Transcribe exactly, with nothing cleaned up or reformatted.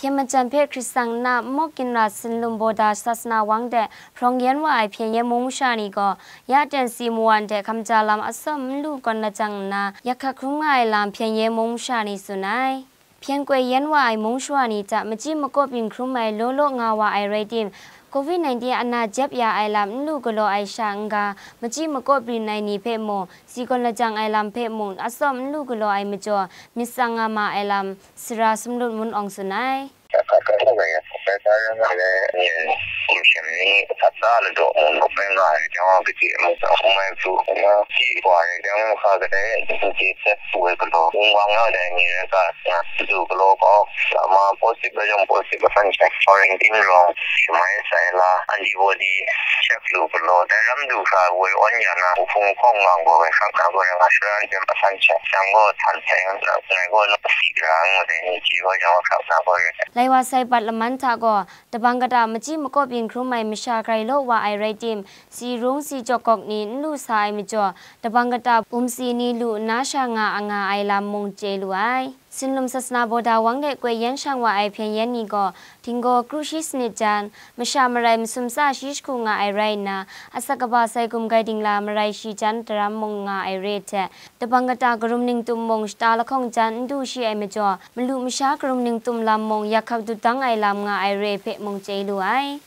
Hpyen majan hpe Hkristan nna n mawk ginra Sinlum Bawda Sasana Wang de hprawng yen wa ai Hpyen Yen mung masha ni gaw, ya ten si mawan hte hkamja lam atsawm n lu kawn lajang nna, yak hkak hkrum nga ai lam Hpyen Yen mung masha ni tsun ai. Hpyen koi yen wa ai mung shawa ni hta machyi makaw byin hkrum ai law law nga wa ai rai tim, covid nineteen ana jep ya ai lam n lu galaw ai sha n-ga, machyi makaw byin ai ni hpe mung, si kawn lajang ai lam hpe mung atsawm n lu galaw ai majaw, myit tsang nga ma ai lam, sara sumlut mun awng tsun ai. Hkrat hkrat hkrat rai yang, hkrat hkrat rai nga le, nyen hkum shem ni hkrat hkrat ladaw mung, hkrat rai nga ai jang, kaji mung tsang hkum ai pru, nga si wa ai jang, hka kadai, nji sat pu ai galaw, wungwang nga dai ni rai ga, nga, du galaw kau, lama positive rai jang positive asan shai, quarantine rawng, shamai sai la, antibody check lu galaw, dai ram du hkra woi awn ya na, uhpung hkawng mang gaw, rai hkrak na gaw, rai nga shara jem asan shai, jang gaw, htan sai nga, ngai gaw, na si gara, ngu dai ni, ji gaw, jang hkrak na gaw, rai. Lai wa sai bat laman hta gaw, Dabang kata machyi makaw byin hkrum ai masha grai law wa ai rai tim, si rung si jawk gawk ni n lu sa ai majaw, dabang kata bumsi ni lu nna sha nga a nga ai lam mung chye lu ai. Sinlum Sasana Bawda Wang de koi yen shang wa ai Hpyen Yen ni gaw, Htinggaw kru shi sanit jan, masha marai masum tsa shi jahku nga ai rai nna, asak kaba sai gum gai dingla marai shi jan daram mung nga ai re hte, dabang kata karum ningtum mung shata lahkawng jan n du shi ai majaw, malu masha karum ningtum lam mung yak hkak dut dang ai lam nga ai re hpe mung chye lu ai.